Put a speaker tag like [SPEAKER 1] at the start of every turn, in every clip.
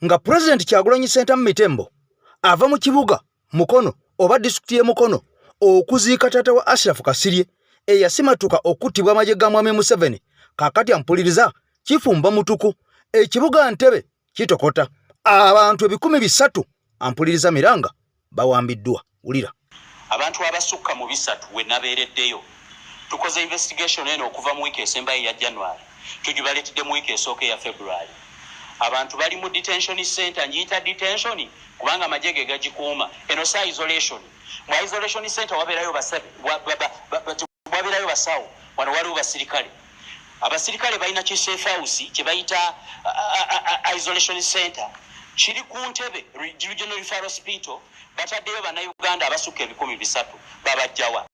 [SPEAKER 1] Nga Pulezidenti Kyagulanyi Ssentamu Mitembo ava mu kibuga Mukono oba disitulikiti y'e Mukono okuziika taata wa Ashraf Kasirye eyasimatuka okuttibwa amagye ga Mwami Museveni, kaakati ampuliriza kifumba mutuku, ekibuga Ntebe kitokota, abantu 300, ampuliriza miranga, bawambiddwa. Wulira.
[SPEAKER 2] Abantu abasukka mu 300 we nabeereddeyo. Tukoze investigation eno okuva mu wiiki esembayo eya January, tugibaleetedde mu wiiki esooka eya February. Abantu bali mu detention center, ngiyita detention kubanga amagye ge gagikuuma. Eno si isolation. Mu isolation center wabeerayo wabeerayo basawo, wano waliwo basirikale. Abasirikale balina ki safe house kye bayita isolation center, kiri ku Ntebe Regional Referral Hospital. Bataddeyo Bannayuganda abasukka 300. Babajjawa?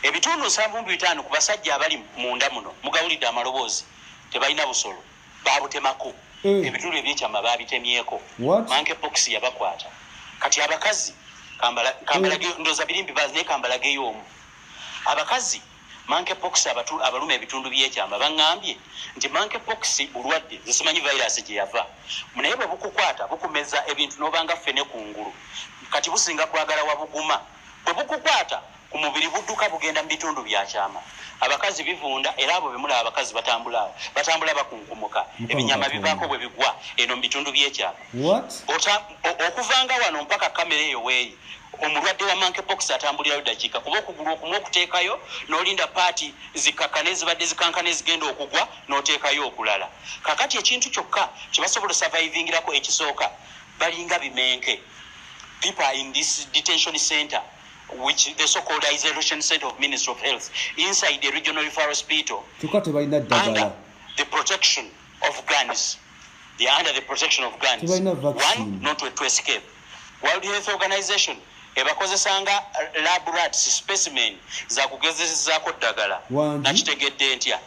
[SPEAKER 2] 75% ku basajja abali munda muno, mugawulidde amaloboozi, tebalina busolo, babutemako. Ebitundu ebyekyama babitemyeko. Monkeypox yabakwata. Kati abakazi kambalage, ndoza birimbi, naye kambalageyo omu. Abakazi monkeypox abaluma ebitundu byekyama, baŋŋambye nti monkeypox bulwadde, nze simanyi virus gye yava, naye bwe bukukwata bukumeza ebintu n'obanga ffene kungulu. Kati businga kwagala wabuguma. Bwe bukukwata ku mubiri budduka bugenda mu bitundu byakyama. Abakazi bivunda, era abo bemulaba abakazi batambula awo, batambula bakunkumuka.
[SPEAKER 3] Mukama
[SPEAKER 2] Ebinyama
[SPEAKER 3] Katonda.
[SPEAKER 2] bivaako bwe bigwa eno mu bitundu byekyama.
[SPEAKER 3] What?
[SPEAKER 2] Okuvanga wano mpaka kamera eyo weeyi, omulwadde wa monkeypox atambulirayo dakiika, kuba okugulu okumu okuteekayo n'olinda paati zikakkane ezibadde zikankana ezigenda okugwa, n'oteekayo okulala. Kakati ekintu kyokka kyebasobola osurvivingirako, ekisooka balinga bimenke. People are in this detention center, which the so-called isolation center of Ministry of Health inside the regional referral hospital,
[SPEAKER 3] Kyokka tebalina ddagala.
[SPEAKER 2] under the protection of guns. They are under the protection of guns.
[SPEAKER 3] Tebalina vaccine.
[SPEAKER 2] One, not to escape. World Health Organization ebakozesanga lab rats, specimen za kugezezaako ddagala.
[SPEAKER 3] Wangi.
[SPEAKER 2] Nakitegedde ntya?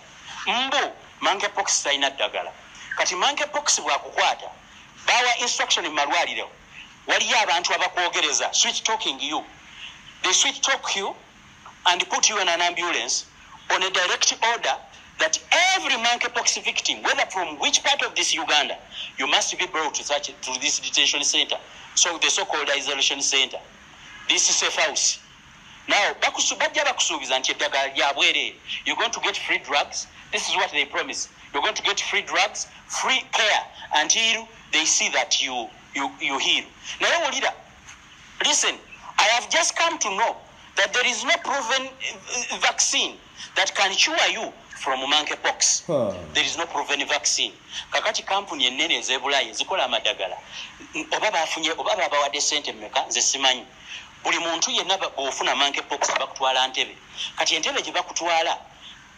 [SPEAKER 2] Mbu monkeypox talina ddagala. Kati monkeypox bwakukwata, bawa instruction mu malwaliro, waliyo abantu abakwogereza, sweet talking you. They sweet talk you and put you in an ambulance on a direct order that every monkeypox victim, whether from which part of this Uganda, you must be brought to this detention center, so the so-called isolation center, this safe house. Now, bajja bakusuubiza nti eddagala lya bwereere. You're going to get free drugs. This is what they promise. You're going to get free drugs, free care until they see that you heal. Naye wulira, listen, I have just come to know that there is no proven vaccine that can cure you from monkeypox.
[SPEAKER 3] Huh.
[SPEAKER 2] There is no proven vaccine. Kakati kampuni ennene ez'ebulaayi ezikola amadagala, oba bafunye oba babawadde sente mmeka, nze simanyi. Buli muntu yenna bw'ofuna monkeypox bakutwala Ntebe. Kati Entebe gye bakutwala,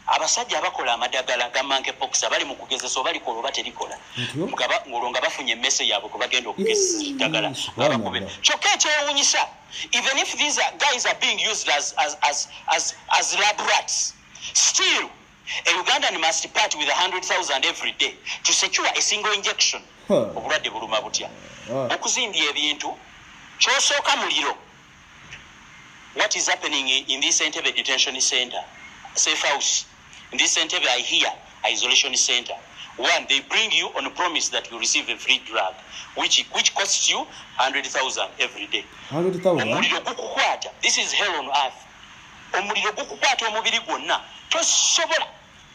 [SPEAKER 2] abasajja abakola amadagala ga monkeypox abali mu kugezesa oba likola oba terikola,
[SPEAKER 3] Ntyo?
[SPEAKER 2] Ng'olwo nga bafunye emmese yaabwe kwe bagenda okugezesa eddagala,
[SPEAKER 3] Ii,
[SPEAKER 2] nga bakubira.
[SPEAKER 3] subhanallah.
[SPEAKER 2] Kyokka ekyewuunyisa, even if these guys are being used as lab rats, still a Ugandan must part with 100,000 every day to secure a single injection.
[SPEAKER 3] Huh.
[SPEAKER 2] Obulwadde buluma butya?
[SPEAKER 3] Ah.
[SPEAKER 2] Okuzimbya ebintu kyosooka muliro. What is happening in this Entebbe detention center, safe house, in this Entebbe, I hear, isolation center? One, they bring you on a promise that you receive a free drug which costs you 100,000 every day.
[SPEAKER 3] 100,000?
[SPEAKER 2] Omuliro gukukwata. This is hell on earth. Omuliro gukukwata omubiri gwonna, tosobola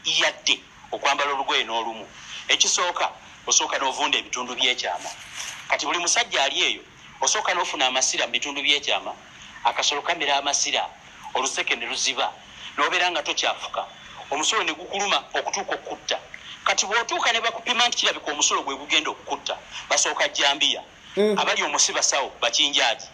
[SPEAKER 2] yadde okwambala olugoye n'olumu. Ekisooka, osooka n'ovunda ebitundu by'ekyama. Kati buli musajja ali eyo, osooka n'ofuna amasira mu bitundu by'ekyama, akasolo kamera amasira, oluseke ne luziba, n'obeera nga tokyafuka, omusulo ne gukuluma okutuuka okukutta. Kati bw'otuuka ne bakupima nti kirabika omusulo gwe gugenda okukutta, basooka jambiya. Abali omusi basawo bakinjaagi.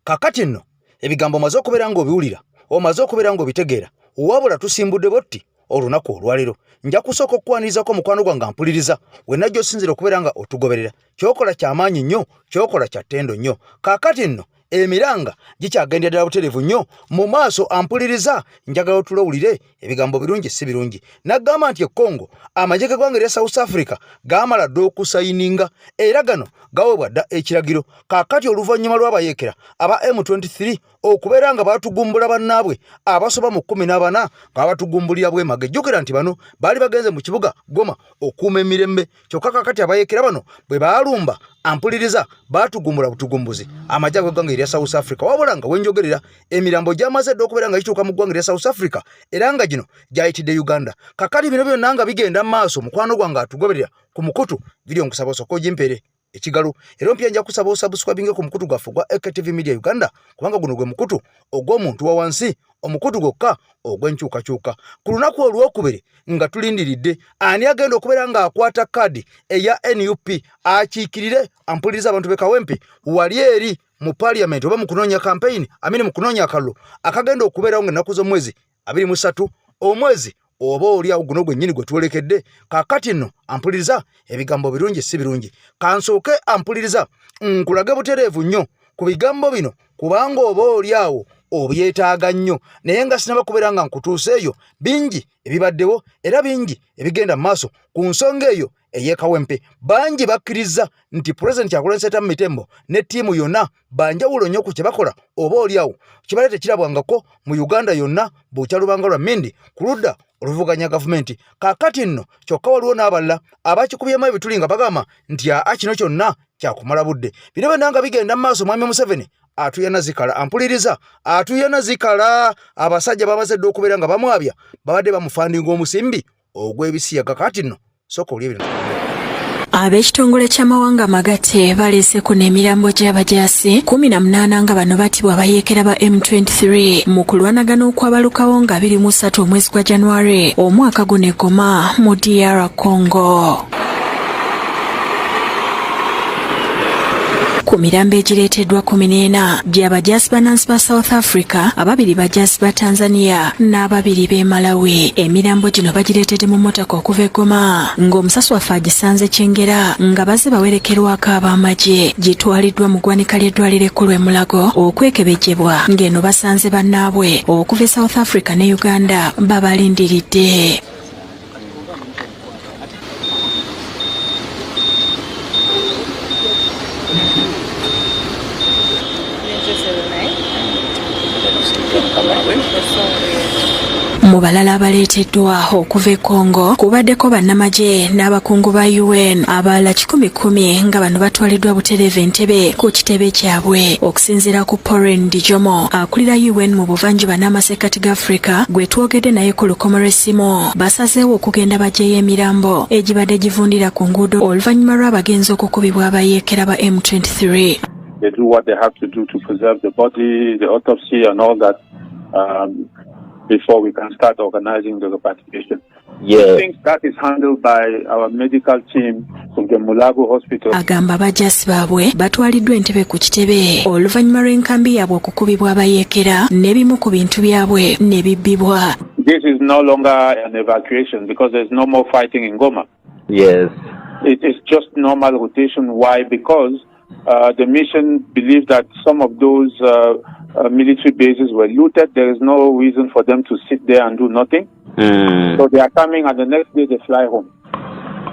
[SPEAKER 1] Kakati nno ebigambo omaze okubeera ng'obiwulira, omaze okubeera ng'obitegeera. Wabula tusimbudde botti olunaku olwaleero. Nja kusooka okukwanirizaako mukwano gwange mpuliriza wenna gy'osinzira okubeera nga otugoberera. Kyokola kyamaanyi nnyo, kyokola kya ttendo nnyo. Kaakati nno Emiranga gikyagendera ddala butereevu nnyo mu maaso. Ampuliriza, njagala otulowulire ebigambo birungi si birungi. N'agamba nti e Congo amagye g'eggwanga erya South Africa gaamala dda okusayininga era gano gaweebwa dda ekiragiro. Kaakati oluvannyuma lw'abayeekera aba M23 okubeera nga batugumbula bannaabwe abasoba mu 14 nga batugumbulira bwemage. Jjukira nti bano baali bagenze mu kibuga Goma okuuma emirembe, kyokka kaakati abayeekera bano bwe baalumba, ampuliriza, baatugumbula butugumbuzi amagye ag'eggwanga erya South Africa. Wabula nga wenjogerera emirambo gyamaze dda okubeera nga gituuka mu ggwanga erya South Africa era nga gino gyayitidde Uganda. Kakati bino byonna nga bigenda mu maaso, mukwano gwange atugoberera ku mukutu vidiyo, nkusaba osooke ogimpeere ekigalo era ompya nja kusaba osubscribinge ku mukutu gwaffe ogwa AKTV Media Uganda, kubanga guno gwe mukutu ogw'omuntu wa wansi, omukutu gwokka ogw'enkyukakyuka. Ku lunaku olwokubiri nga tulindiridde ani agenda okubeera ng'akwata kaadi eya NUP akiikirire, ampuliriza, abantu b'e Kawempe wali eri mu parliament oba mu kunoonya campaign amini mu kunoonya akalulu akagenda okubeerawo ng'ennaku z'omwezi 23 omwezi oba oli awo guno gwennyini gwe twolekedde. Kaakati nno ampuliriza, ebigambo birungi si birungi, kansooke ampuliriza nkulage butereevu nnyo ku bigambo bino, kubanga oba oli awo obyetaaga nnyo. Naye nga sinaba kubeera nga nkutuusa eyo, bingi ebibaddewo era bingi ebigenda mu maaso ku nsonga eyo ey'e Kawempe. Bangi bakkiriza nti Pulezidenti Kyagulanyi Ssentamu Mitembo ne ttiimu yonna banjawulo nnyo ku kye bakola, oba oli awo kibadde tekirabwangako mu Uganda yonna bukya lubanga lwa mmindi ku ludda oluvuganya gavumenti. Kaakati nno kyokka waliwo n'abalala abakikubyemu ebituli nga bagamba nti aa, kino kyonna kyakumala budde. Bino byonna nga bigenda mu maaso, mwami Museveni atuyana zikala, ampuliriza, atuyana zikala. Abasajja bamaze dda okubeera nga bamwabya, babadde bamufandinga omusimbi ogw'ebisiyaga. Kaakati nno sooka oli ebintu.
[SPEAKER 4] Ab'ekitongole ky'amawanga amagatte baleese kuno emirambo gy'abajaasi 18 nga bano battibwa abayeekera ba M23 mu kulwanagana okwabalukawo nga 23 omwezi gwa January omwaka guno e Goma mu DR Congo. Ku mirambo egireeteddwa, 14 gy'abajaasi bannansi ba South Africa, ababiri bajaasi ba Tanzania n'ababiri b'e Malawi. Emirambo gino bagireetedde mu mmotoka okuva e Goma ng'omusasi waffe agisanze Kyengera nga bazze bawerekerwako ab'amagye. Gitwaliddwa mu ggwanika ly'eddwaliro ekkulu e Mulago okwekebejjebwa, ng'eno basanze bannaabwe okuva e South Africa ne Uganda babalindiridde. Mu balala abaleeteddwa okuva e Congo kubaddeko bannamagye n'abakungu ba UN abalala kikumi kumi, nga bano batwaliddwa butereevu Entebbe ku kitebe kyabwe. Okusinziira ku Pauline Dijomo, akulira UN mu buvanjuba n'amasekkati ga Africa, gwe twogedde naye ku lukomo lw'essimu, basazeewo okugenda baggyeyo emirambo egibadde givundira ku nguudo oluvannyuma lw'abagenzi okukubibwa abayeekera ba M23.
[SPEAKER 5] They do what they have to do to preserve the body, the autopsy and all that before we can start organizing the repatriation. I think that is handled by our medical team from the Mulago Hospital.
[SPEAKER 4] Agamba abajaasi baabwe batwaliddwa Entebbe ku kitebe oluvannyuma lw'enkambi yaabwe okukubibwa abayeekera n'ebimu ku bintu byabwe ne bibbibwa.
[SPEAKER 5] This is no longer an evacuation because there's no more fighting in Goma. It is just normal rotation. Why? Because the mission believed that some of those military bases were looted. There is no reason for them to sit there and do nothing. So they are coming, and the next day they fly home.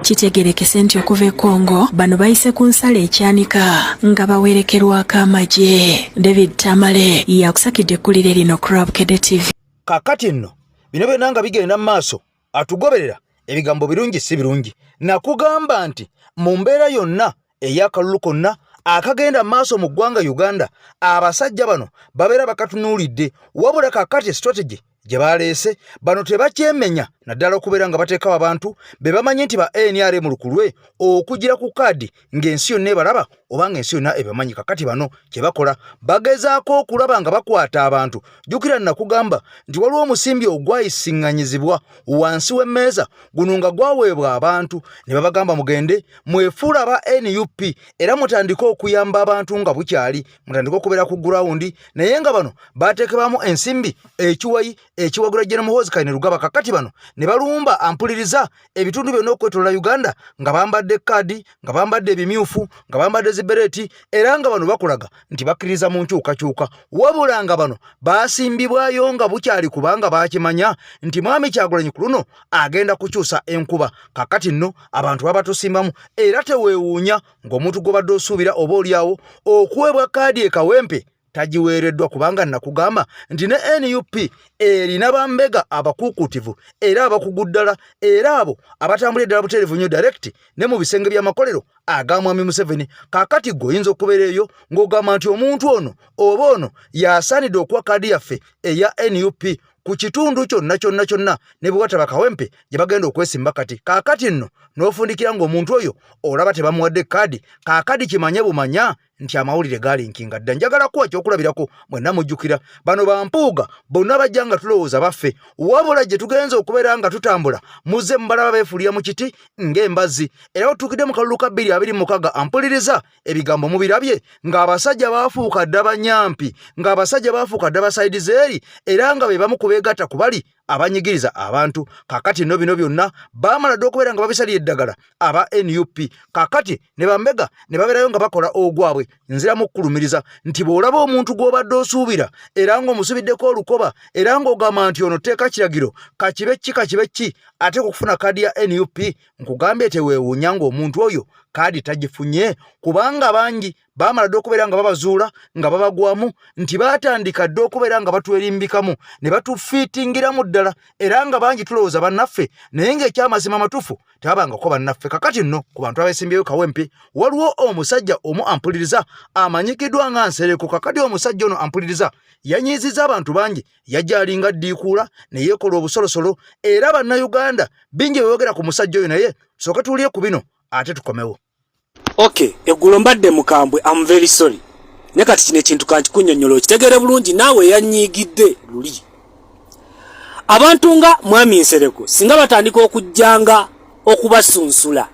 [SPEAKER 4] Kitegerekese nti okuva e Congo bano bayise ku nsalo ekyanika nga bawerekerwako amagye. David Tamale yakusakidde ekkulire lino, Crab Kede TV.
[SPEAKER 1] Kaakati nno bino byonna nga bigenda mu maaso, atugoberera, ebigambo birungi si birungi, nakugamba nti mu mbeera yonna ey'akalulu konna akagenda maaso mu ggwanga Uganda, abasajja bano babeera bakatunuulidde. Wabula kaakati strategy gye baleese, bano tebakyemenya naddala okubeera nga bateekawo abantu be bamanyi nti ba NRM lukulwe okugira ku kaadi ng'ensi yonna ebalaba oba ng'ensi yonna ebamanyi. Kakati bano kye bakola, bagezaako okulaba nga bakwata abantu. Jjukira nakugamba nti waliwo omusimbi ogwayisiŋŋanyizibwa wansi w'emmeeza guno nga gwaweebwa abantu ne babagamba, mugende mwefuula aba NUP era mutandike okuyamba abantu nga bukyali, mutandike okubeera ku ground. Naye nga bano bateekebwamu ensimbi ekiwayi ekiwagula General Muhoozi Kainerugaba. Kakati bano ne balumba, ampuliriza, ebitundu byonna okwetolola Uganda nga bambadde kaadi, nga bambadde ebimyufu, nga bambadde zibereeti era nga bano bakulaga nti bakkiriza mu nkyukakyuka wabula nga bano baasimbibwayo nga bukyali kubanga baakimanya nti mwami Kyagulanyi ku luno agenda kukyusa enkuba. Kakati nno abantu babatusimbamu era teweewuunya ng'omuntu gw'obadde osuubira oba olyawo okuweebwa kaadi e Kawempe tagiweereddwa kubanga nakugamba nti ne nup erina bambega abakuukuutivu era abakugu ddala era abo abatambula eddala butereevu nnyo direct ne mu bisenge by'amakolero aga mwami Museveni. Kaakati gwe oyinza okubeera eyo ng'ogamba nti omuntu ono oba ono y'asaanidde okuwa kaadi yaffe eya nup ku kitundu kyonna kyonna kyonna ne bwe wataba Kawempe gye bagenda okwesimba kati. Kaakati nno n'ofundikira ng'omuntu oyo olaba tebamuwadde kaadi. Kaakati kimanye bumanya nti amawulire galinkinga dda. Njagala kuwa kyokulabirako, mwenna mujjukira bano bampuuga bonna bajja nga tulowooza baffe, wabula gye tugenze okubeera nga tutambula muzze mubalaba beefuulira mu kiti ng'embazzi. Era otuukidde mu kalulu ka 2026 ampuliriza ebigambo mubirabye ng'abasajja baafuuka dda banyampi, ng'abasajja baafuuka dda basaidizeeri era nga be bamu ku beegatta ku bali abanyigiriza abantu. Kakati no bino byonna baamala dda okubeera nga babisalira eddagala aba nup. Kakati ne bambega ne babeerayo nga bakola ogwabwe. Nziramu okukulumiriza nti bw'olaba omuntu gw'obadde osuubira era ng'omusubiddeko olukoba era ng'ogamba nti ono tteeka kiragiro kakibe ki kakibe ki ate okufuna kaadi ya nup, nkugambye teweewuunya ng'omuntu oyo kaadi tagifunye, kubanga bangi baamala dda okubeera nga babazuula nga babagwamu nti baatandika dda okubeera nga batwerimbikamu ne batufiitingiramu ddala era nga bangi tulowooza bannaffe naye ng'ekyamazima amatuufu tebabangako bannaffe. Kakati nno ku bantu abesimbyeyo Kawempe waliwo omusajja omu ampuliriza amanyikiddwa nga Nsereko. Kakati omusajja ono ampuliriza yanyiizizza abantu bangi, yajja alinga ddiikuula ne yeekola obusolosolo era Bannayuganda bingi bye boogera ku musajja oyo, naye tusooke tuwulire ku bino ate tukomewo.
[SPEAKER 6] Okay, eggulo mbadde mukambwe, am very sorry. Ne kati kino ekintu kankikunyonnyola okitegeere bulungi naawe eyanyiigidde luli. Abantu nga Mwami Nsereko singa batandika okujjanga okubasunsula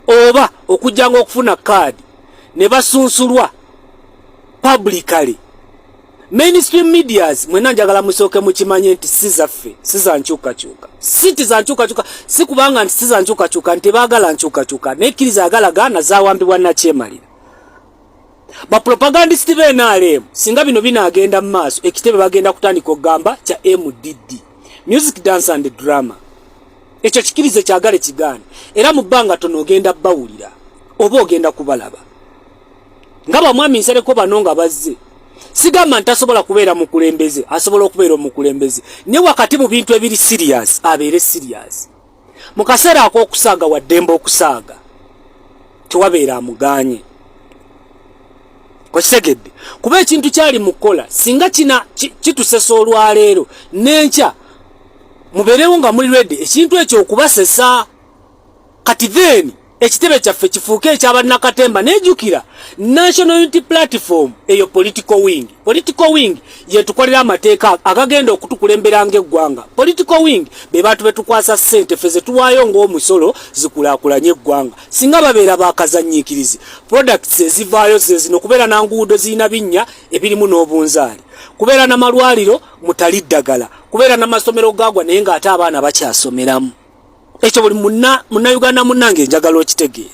[SPEAKER 6] oba okujjanga okufuna kaadi ne basunsulwa publicly mainstream medias, mwena njagala musooke mukimanye nti si zaffe, si za nkyukakyuka, si nti za nkyukakyuka, si kubanga nti si za nkyukakyuka nti baagala nkyukakyuka, naye kkiriza agala gaana zawambibwa nakyemalira. Bapropagandisiti ba NRM singa bino binaagenda mu maaso, ekitebe bagenda kutandika okugamba kya MDD, music, dance and drama. Ekyo kikirize kyagale kigaane, era mu bbanga tono ogenda bawulira oba ogenda kubalaba nga bamwami Nsereko bano nga bazze. Sigamba nti tasobola kubeera mukulembeze, asobola okubeera omukulembeze, naye wakati mu bintu ebiri serious abeere serious. Mu kaseera ak'okusaaga waddembe okusaaga, tewabeera amuganye. Okitegedde? Kuba ekintu kyali mu kukola singa kina kitusesa olwaleero n'enkya, mubeerewo nga muli ready ekintu ekyo okubasesa. Kati then ekitebe kyaffe kifuuke ekyabannakatemba. Nejjukira National Unity Platform eyo political wing, political wing yetukolera amateeka agagenda okutukulembera ng'eggwanga. Political wing be bantu betukwasa ssente ffe zetuwaayo ng'omusolo zikulaakulanye eggwanga. Singa babeera bakazannyiikirizi, products ezivaayo ze zino: kubeera na nguudo zirina binnya ebirimu n'obunzaali, kubeera n'amalwaliro mutali ddagala, kubeera n'amasomero gagwa naye ng'ate abaana bakyasomeramu. Ekyo buli munnayuganda munnange njagala okitegeera.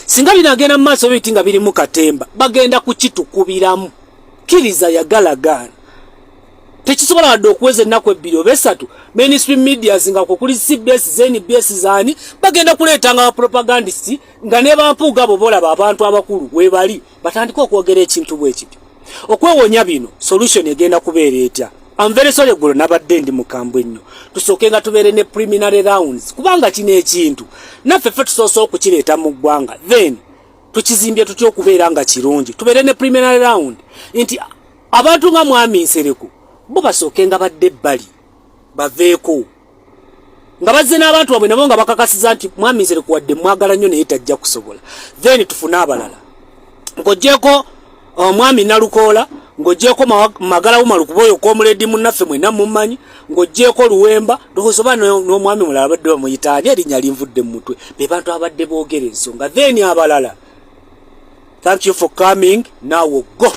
[SPEAKER 6] Singa binagenda mu maaso biti nga birimu katemba, bagenda kukitukubiramu. Kkiriza yagalagaana, tekisobola wadde okuweza ennaku 2 oba 3, mainstream medias nga kwe kuli CBS, ZNBS, zaani, bagenda kuleetanga bapropagandist nga ne bampuuga abo bolaba abantu abakulu webali batandike okwogera ekintu bwe kityo. Okwewonya bino, solution egenda kubeera etya? I'm very sorry, eggulo nabadde ndi mukambwe nnyo. Tusooke nga tubeere ne preliminary rounds, kubanga kino ekintu naffe ffe tusoose okukireeta mu ggwanga, then tukizimbye tutya okubeera nga kirungi. Tubeere ne preliminary round nti abantu nga mwami Nsereko bo basooke nga badde ebbali, baveeko nga bazze n'abantu babwe nabo nga bakakasiza nti mwami Nsereko wadde mwagala nnyo naye tajja kusobola, then tufune abalala ng'ogyeko omwami Nalukoola, ng'ogyeko Magala Umaru, kuba oyo comrade munnaffe mwenna mummanyi, ng'ogyeko Luwemba, ndowooza oba n'omwami mulala abadde bamuyita ani, erinnya linvudde mu mutwe. Be bantu abadde boogera ensonga, then abalala. Thank you for coming, now go.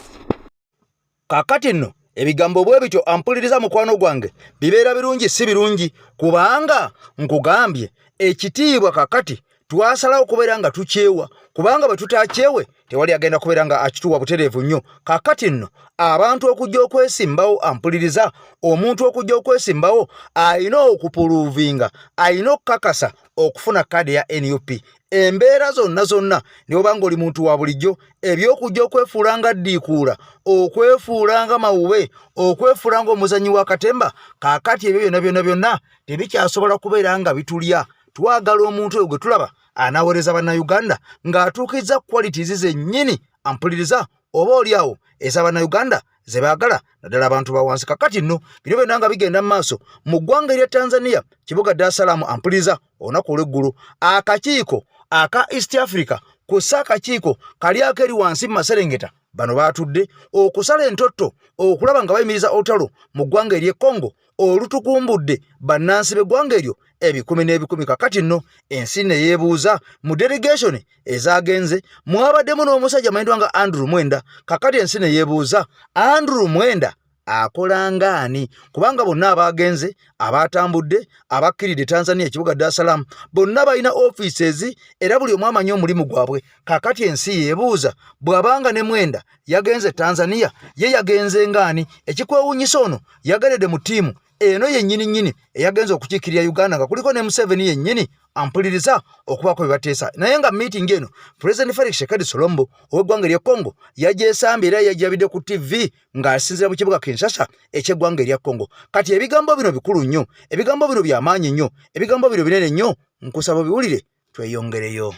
[SPEAKER 1] Kaakati nno ebigambo bwe bityo ampuliriza mukwano gwange bibeera birungi si birungi, kubanga nkugambye ekitiibwa kakati. Twasalawo okubeera nga tukyewa kubanga bwe tutakyewe tewali agenda kubeera nga akituwa butereevu nnyo. Kakati nno abantu okujja okwesimbawo, ampuliriza, omuntu okujja okwesimbawo alina okupuluuvinga, alina okukakasa okufuna kaadi ya NUP. Embeera zonna zonna, ne bw'oba ng'oli muntu wa bulijjo, eby'okujja okwefuula nga ddiikuula, okwefuula nga mawube, okwefuula ng'omuzannyi wa katemba, kaakati ebyo byonna byonna byonna tebikyasobola kubeera nga bitulya. Twagala omuntu oyo gwe tulaba anaweereza Bannayuganda ng'atuukiriza qualities zennyini, ampuliriza, oba oli awo eza Bannayuganda ze baagala, naddala abantu ba wansi. Kakati nno bino byonna nga bigenda mu maaso mu ggwanga erya Tanzania, kibuga Dar es Salaam, ampuliriza, olunaku olw'eggulo akakiiko aka East Africa kussa akakiiko kali akeri wansi mu maserengeta, bano baatudde okusala entotto okulaba nga bayimiriza olutalo mu ggwanga ery'e Congo olutukumbudde bannansi b'eggwanga eryo ebikumi n'ebikumi. Kakati nno ensi ne yeebuuza, mu delegation ezagenze mwabaddemu n'omusajja amanyiddwa nga Andrew Mwenda. Kakati ensi ne yeebuuza, Andrew Mwenda akola ngaani? Kubanga bonna abagenze, abatambudde, abakkiridde Tanzania, ekibuga Dar es Salaam, bonna balina offices era buli omu amanyi omulimu gwabwe. Kakati ensi yeebuuza, bw'abanga ne Mwenda yagenze Tanzania, ye yagenze ngaani? Ekikwewuunyisa, ono yageredde mu ttiimu eno yennyini nnyini eyagenze okukiikirira Uganda nga kuliko ne Museveni yennyini, ampuliriza, okubaako bye bateesa. Naye nga meeting eno President Felix Tshisekedi Tshilombo ow'eggwanga erya Congo yagyesambye era yajabidde ku TV ng'asinziira mu kibuga Kinshasa eky'eggwanga erya Congo. Kati ebigambo bino bikulu nnyo, ebigambo bino byamaanyi nnyo, ebigambo bino binene nnyo, nkusaba obiwulire tweyongereyo.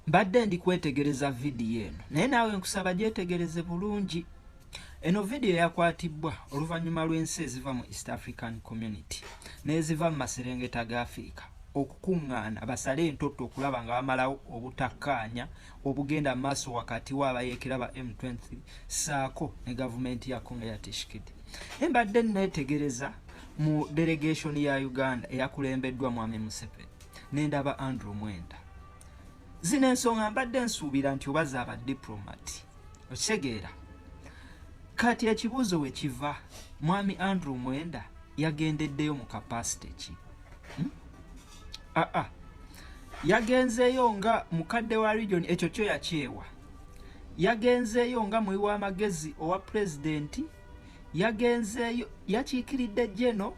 [SPEAKER 7] Mbadde ndi kwetegereza vidiyo eno, naye naawe nkusaba gyetegereze bulungi. Eno vidiyo yakwatibbwa oluvannyuma lw'ensi eziva mu East African Community n'eziva mu maserengeta ga Afirika okukuŋŋaana basale entotto okulaba nga bamalawo obutakkaanya obugenda mu maaso wakati w'abayeekera ba M23 ssaako ne gavumenti ya Congo ya Tshisekedi. Mbadde neetegereza mu delegation ya Uganda eyakulembeddwa Mwami Museveni, nendaba Andrew Mwenda. Zino ensonga mbadde nsuubira nti oba zaaba diplomat, okitegeera. Kati ekibuuzo we kiva, Mwami Andrew Mwenda yagendeddeyo mu capacity ki? Aa, yagenzeeyo nga mukadde wa region, ekyo kyo yakyewa. Yagenzeeyo nga muwi w'amagezi owa pulezidenti, yagenzeeyo yakiikiridde geno.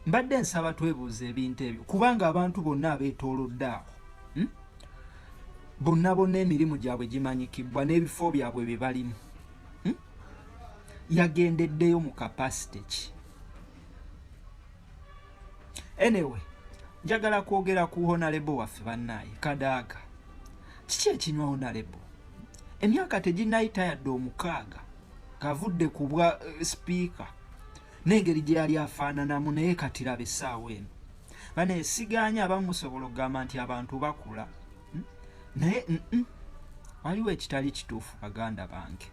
[SPEAKER 7] Mbadde nsaba twebuuza ebintu ebyo, kubanga abantu bonna abeetoolodde awo, Bonna bonna emirimu gyabwe gimanyikibwa n'ebifo byabwe bye balimu. Yagendeddeyo mu capacity ki? Anyway, njagala kwogera ku honorable waffe bannaaye Kadaga. Kiki ekinywa honorable? Emyaka teginnayita yadde 6 kavudde ku bwa sipiika n'engeri gye yali afaananamu, naye kati laba essaawa eno. Bane siganya, abamu musobola okugamba nti abantu bakula, Naye waliwo ekitali kituufu, baganda bange.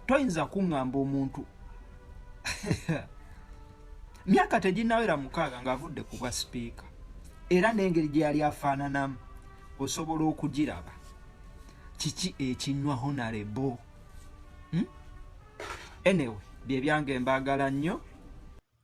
[SPEAKER 7] Toyinza kuŋŋamba omuntu myaka teginnawera 6 ng'avudde ku bwa sipiika, era n'engeri gye yali afaananamu osobola okugiraba. Kiki ekinywa honorable? Anyway, bye byange, mbaagala nnyo.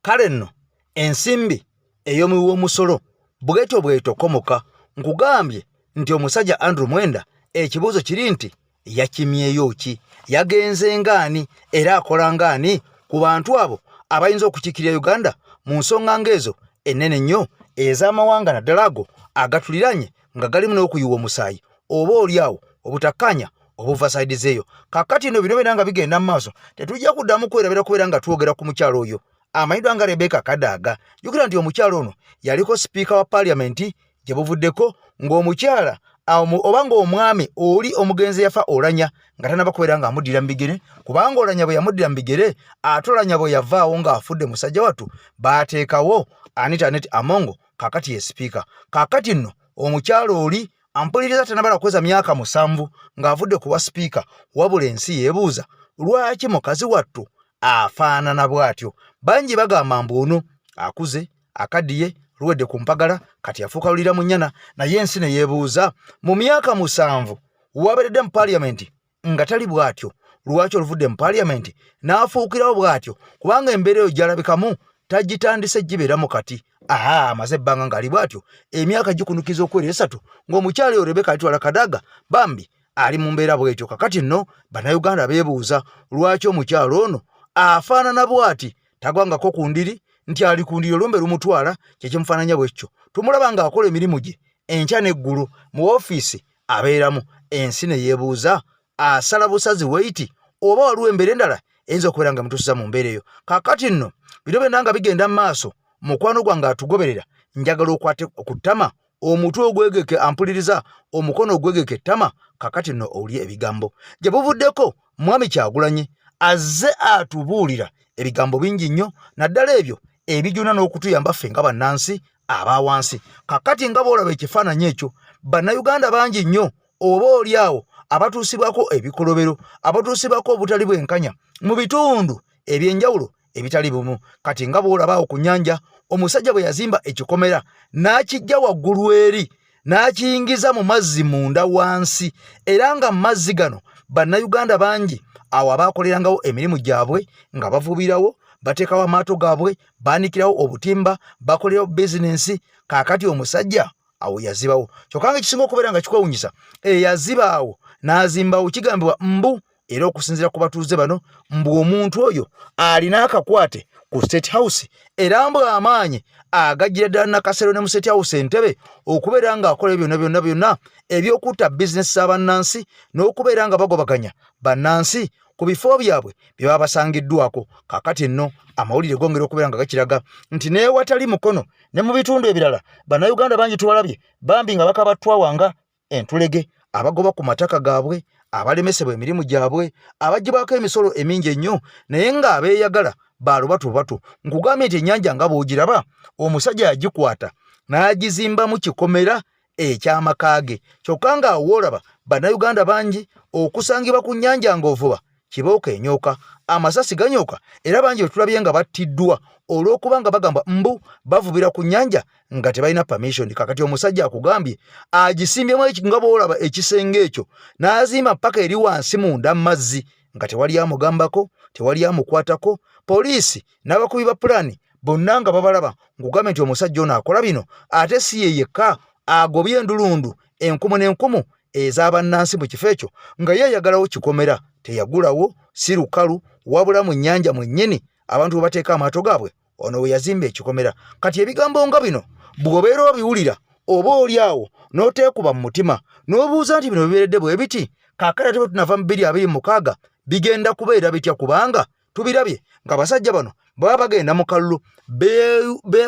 [SPEAKER 1] Kale nno ensimbi ey'omuwi w'omusolo bwetyo bwetokomoka. Nkugambye nti omusajja Andrew Mwenda, ekibuuzo kiri nti yakimyeyo ki? Yagenze ngaani era akola ngaani ku bantu abo abayinza okukiikirira Uganda mu nsonga ng'ezo ennene nnyo ez'amawanga, naddala ago agatuliranye nga galimu n'okuyiwa omusaayi, oba oli awo obutakkaanya obuva side zeeyo? Kakati no bino byonna nga bigenda mu maaso, tetujja kuddamu kwerabira kubeera nga twogera ku mukyalo oyo amanyiddwa nga Rebecca Kadaga. Jjukira nti omukyalo ono yaliko sipiika wa paaliyamenti gye buvuddeko, ng'omukyala oba ng'omwami oli omugenzi yafa Olanya nga tanaba kubeera ng'amuddira mu bigere, kubanga Olanya bwe yamuddira mu bigere, ate Olanya bwe yavaawo ng'afudde musajja wattu, baateekawo Anita Anet Amongo, kakati ye sipiika. Kakati nno omukyalo oli ampuliriza tanabala kuweza myaka 7 ng'avudde ku bwa sipiika, wabula ensi yeebuuza lwaki mukazi wattu afaanana bw'atyo. Bangi bagamba mbu ono akuze, akaddiye, luwedde ku mpagala, kati afuuka lulira mu nnyana. Naye ensi ne yeebuuza, mu myaka 7 wabeeredde mu paaliyamenti nga tali bw'atyo, lwaki oluvudde mu paaliyamenti n'afuukirawo bw'atyo? Kubanga embeera eyo gy'alabikamu tagitandise gibeeramu kati. Aha, amaze ebbanga ng'ali bw'atyo emyaka gikunukiza okwera esatu ng'omukyala oyo Rebecca Alitwala Kadaga bambi ali mu mbeera bw'etyo. Kakati nno Bannayuganda beebuuza lwaki omukyala ono afaanana bw'ati, tagwangako ku ndiri nti ali ku ndiri olumbe lumutwala kye kimufaananya bwekyo. Tumulaba ng'akola emirimu gye enkya n'eggulo mu ofiisi abeeramu, ensi ne yeebuuza asala busazi weiti oba waliwo embeera endala eyinza okubeera nga emutuusiza mu mbeera eyo. Kaakati nno bino byonna nga bigenda mu maaso, mukwano gwange atugoberera, njagala okwate ku ttama, omutwe ogwegeke ampuliriza, omukono ogwegeke ettama. Kakati nno owulire ebigambo gye buvuddeko. Mwami Kyagulanyi azze atubuulira ebigambo bingi nnyo, naddala ebyo ebijuna n'okutuyamba ffe nga bannansi aba wansi. Kakati nga bw'olaba ekifaananyi ekyo, Bannayuganda bangi nnyo oba oli awo abatuusibwako ebikolobero, abatuusibwako obutali bwenkanya mu bitundu eby'enjawulo ebitali bumu. Kati nga bw'olaba awo ku nnyanja, omusajja bwe yazimba ekikomera n'akijja waggulu eri n'akiyingiza mu mazzi munda wansi, era nga mu mazzi gano Bannayuganda bangi awo abaakolerangawo emirimu gyabwe nga bavubirawo, bateekawo amaato gaabwe, baanikirawo obutimba, bakolerawo bizinensi. Kaakati omusajja awo yazibawo, kyokka nga ekisinga okubeera nga kikwewunyisa, eyazibaawo n'azimbawo kigambibwa mbu, era okusinziira ku batuuze bano, mbu omuntu oyo alina akakwate ku State House, era mbu amaanyi agajjira ddala Nakasero ne mu State House Entebbe okubeera ng'akola ebyo byonna byonna byonna eby'okutta bizinesi za bannansi n'okubeera nga bagobaganya bannansi ku bifo byabwe bye baba basangiddwako. Kaakati nno amawulire gongera okubeera nga gakiraga nti n'ewatali Mukono ne mu bitundu ebirala Bannayuganda bangi tubalabye bambi nga bakabattwawanga entulege, abagoba ku mataka gaabwe, abalemesebwa emirimu gyabwe, abaggyibwako emisolo emingi ennyo, naye ng'abeeyagala baalubatubatu. Nkugambye nti ennyanja nga bw'ogiraba, omusajja yagikwata n'agizimbamu kikomera eky'amaka ge, kyokka ng'awo w'olaba Bannayuganda bangi okusangibwa ku nnyanja ng'ovuba kibooko enyooka, amasasi ganyooka, era bangi betulabye nga battiddwa olw'okuba nga bagamba mbu bavubira ku nnyanja nga tebalina permission. Kakati omusajja akugambye agisimbyemu nga bw'olaba ekisenge ekyo n'azimba mpaka eri wansi munda mu mazzi nga tewali amugambako, tewali amukwatako, poliisi n'abakubi ba pulaani bonna nga babalaba. Nkugambye nti omusajja ono akola bino ate si ye yekka, agobye endulundu enkumu n'enkumu ez'abannansi mu kifo ekyo nga ye ayagalawo kikomera, teyagulawo, si lukalu, wabula mu nnyanja mwennyini abantu we bateeka amaato gaabwe, ono we yazimba ekikomera. Kati ebigambo nga bino bw'obeera obiwulira oba oli awo n'oteekuba mu mutima n'obuuza nti bino bibeeredde bwe biti, kaakati ate bwe tunava mu 2026 bigenda kubeera bitya? Kubanga tubirabye ng'abasajja bano baba bagenda mu kalulu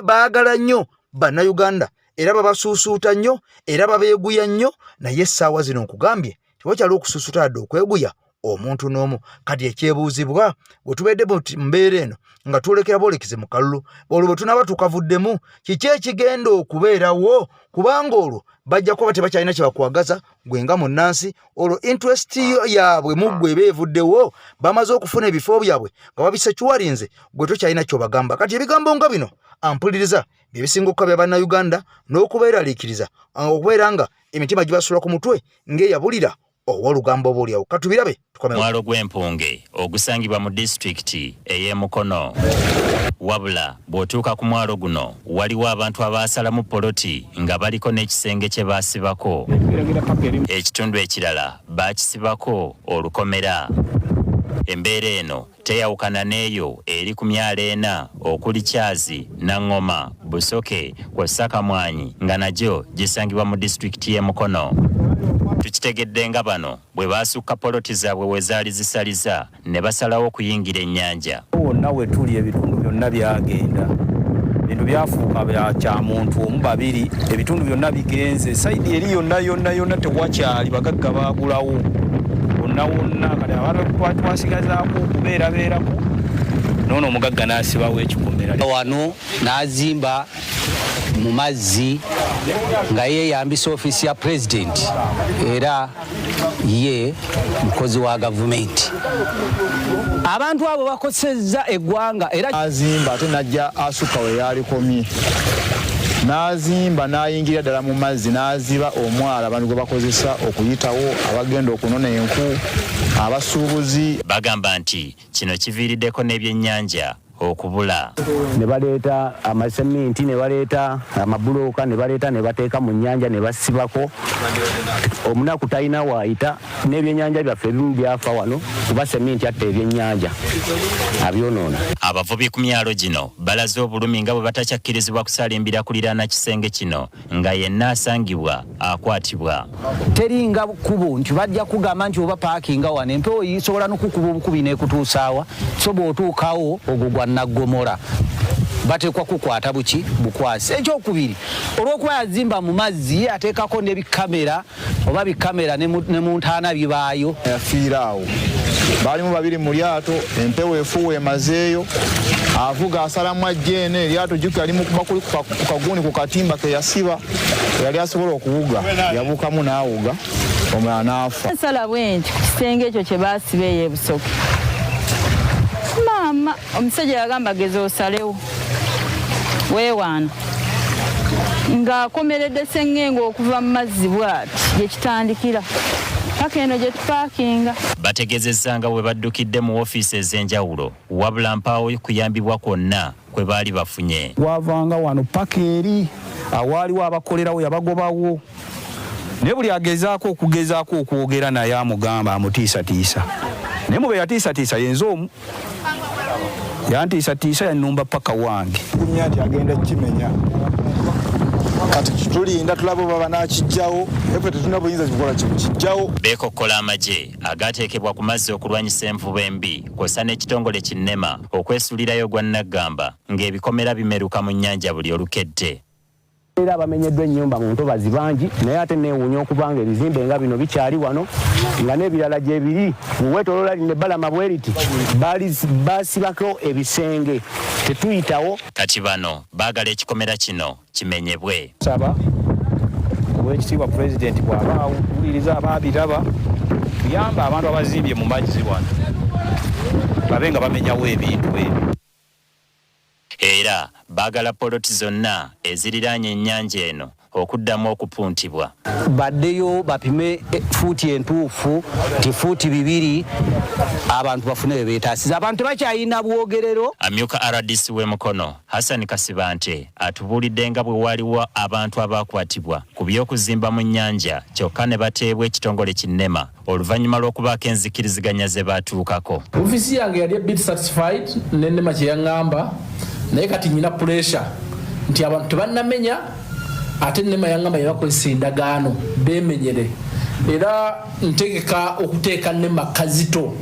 [SPEAKER 1] baagala nnyo Bannayuganda, era babasuusuuta nnyo, era babeeguya nnyo, naye essaawa zino nkugambye tewakyali okusuusuuta yadde okweguya omuntu n'omu. Kati ekyebuuzibwa, bwe tubeedde mu mbeera eno nga twolekera bwolekezi mu kalulu, olwo bwe tunaaba tukavuddemu kiki ekigenda okubeerawo? Kubanga olwo bajja kuba tebakyalina kye bakwagaza gwe nga munnansi, olwo interest yaabwe mu ggwe eba evuddewo, bamaze okufuna ebifo byabwe nga babisecuwarinze, gwe tokyalina ky'obagamba. Kati ebigambo nga bino ampuliriza bye bisinga okukabya Bannayuganda n'okubeeraliikiriza, okubeera nga emitima gibasula ku mutwe ng'eyabulira ow'olugambo oba olyawo. Katubirabe tukomewo.
[SPEAKER 2] Mwalo gw'Empunge ogusangibwa mu disitulikiti ey'e Mukono. Wabula bw'otuuka ku mwalo guno waliwo abantu abaasalamu poloti nga baliko n'ekisenge kye baasibako. Ekitundu ekirala baakisibako olukomera. Embeera eno teyawukana n'eyo eri ku myalo ena okuli Kyazi, Nangoma, Busoke kw'ossa Kamwanyi nga nagyo gisangibwa mu disitulikiti y'e Mukono. Tukitegedde nga bano bwe baasukka poloti zaabwe we zaali zisaliza ne basalawo okuyingira ennyanja.
[SPEAKER 8] Wonna we tuli ebitundu byonna byagenda, ebintu byafuuka bya kya muntu omu babiri, ebitundu byonna bigenze sayidi eri yonna yonna yonna tewakyali bagagga baagulawo wonna wonna. Kati abantu twasigazaako okubeerabeerako noono omugagga n'asibawo ekikomera
[SPEAKER 9] wano n'azimba mu mazzi nga yeeyambisa ofiisi ya pulezidenti, era ye mukozi wa gavumenti. Abantu abo bakosezza eggwanga era
[SPEAKER 10] azimba ate najja asukka we yalikomye n'azimba n'ayingira ddala mu mazzi n'aziba omwala abantu gwe bakozesa okuyitawo, abagenda okunona enku, abasuubuzi.
[SPEAKER 2] Bagamba nti kino kiviiriddeko n'ebyennyanja okubula.
[SPEAKER 9] Ne baleeta amaseminti, ne baleeta amabulooka, ne baleeta ne bateeka mu nnyanja ne basibako. Omunaku talina waayita, n'ebyennyanja byaffe ebimu byafa wano kuba seminti atta ebyennyanja abyonoona.
[SPEAKER 2] Abavubi ku myalo gino balaze obulumi nga bwe batakyakkirizibwa kusalimbira kuliraana kisenge kino nga yenna asangibwa akwatibwa.
[SPEAKER 9] Teri nga kkubo nti bajja kugamba nti oba paakinga wano, empewo isobola nokukuba obukubi nekutuusaawa, so bw'otuukawo ogwo gwa naggomola bateekwa kukwata buki bukwasi. Ekyokubiri, olw'okuba yazimba mu mazzi ye ateekako ne bikamera oba bikamera ne mu ntaana bibaayo.
[SPEAKER 10] Yafiira awo, baalimu babiri mu lyato, empewo efuuwa emazeeyo, avuga asalamu ajja eno eryato jjukira limukuba kuli ku kaguuni ku katimba ke yasiba, eyali asobola okuwuga yabuukamu n'awuga omulala n'afa.
[SPEAKER 11] Nsala bwenti ku kisenge ekyo kye baasiba eyo e Busoke. Maama omusajja yagamba geza osalewo weewaana ng'akomeredde sseŋŋenge okuva mu mazzi bw'ati gye kitandikira paka eno gye tupaakinga.
[SPEAKER 2] Bategezezza nga bwe baddukidde mu woofiisi ez'enjawulo wabula mpaawo kuyambibwa kwonna kwe baali bafunye.
[SPEAKER 8] Gwavanga wano paka eri awaaliwo abakolerawo yabagobawo, naye buli agezaako okugezaako okwogera naye amugamba amutiisatiisa, naye mu be yatiisatiisa yenze omu yantiisatiisa yannumba paka wange.
[SPEAKER 10] Gumya nti agenda kukimenya, kati tulinda tulabe oba banakijjawo, efe tetulina buyinza kikola kijjawo.
[SPEAKER 2] Beekokkola amagye agaateekebwa ku mazzi okulwanyisa envuba embi kw'ossa n'ekitongole ki NEMA okwesuulirayo ogwa nnaggamba ng'ebikomera bimeruka mu nnyanja buli olukedde.
[SPEAKER 9] Era abamenyeddwa ennyumba mu ntobazi bangi, naye ate neewuunya okuba nga ebizimbe nga bino bikyali wano nga n'ebirala gyebiri. Weetooloola lino ebbalama bwe riti baasibako ebisenge tetuyitawo.
[SPEAKER 2] Kati bano baagala ekikomera kino kimenyebwe.
[SPEAKER 8] Nsaba owekitiibwa pulezidenti bw'aba awuliriza aba abiraba tuyambe abantu abazimbye mu mazzi wano babe nga bamenyawo ebintu ebyo.
[SPEAKER 2] Era baagala poloti zonna eziriraanye ennyanja eno okuddamu okupuntibwa.
[SPEAKER 9] Baddeyo bapime fuuti entuufu nti fuuti 2 abantu bafune we beetaasiza. Abantu tebakyalina bwogerero.
[SPEAKER 2] Amyuka rdc w'e Mukono, Hassan Kasibante atubuulidde nga bwe waliwo abantu abaakwatibwa ku by'okuzimba mu nnyanja kyokka ne bateebwa ekitongole ki NEMA oluvannyuma lw'okubaako enzikiriziganya ze baatuukako.
[SPEAKER 12] Ofiisi yange yali a bit satisfied ne NEMA kye yaŋŋamba, naye kati nnyina puleesha nti abantu tebannamenya, ate NEMA yaŋŋamba yebakozesa endagaano beemenyere, era ntegeka okuteeka NEMA kazito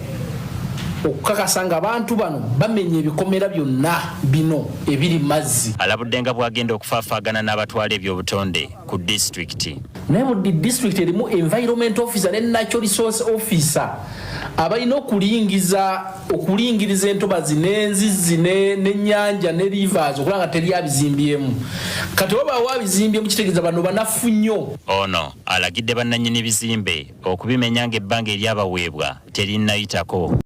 [SPEAKER 12] okukakasa nga abantu bano bamenya ebikomera byonna bino ebiri mazzi.
[SPEAKER 2] Alabudde nga bw'agenda okufaafaagana n'abatwala ebyobutonde ku disitulikiti.
[SPEAKER 12] Naye buli disitulikiti erimu environment officer ne natural resource officer abalina okulingiriza entobazi n'enzizi n'ennyanja ne rivers okulaba nga teri abizimbyemu. Kati wabaawo abizimbyemu kitegeeza bano banafu nnyo.
[SPEAKER 2] Ono alagidde bannannyini bizimbe okubimenya ng'ebbanga eryabaweebwa terinnayitako.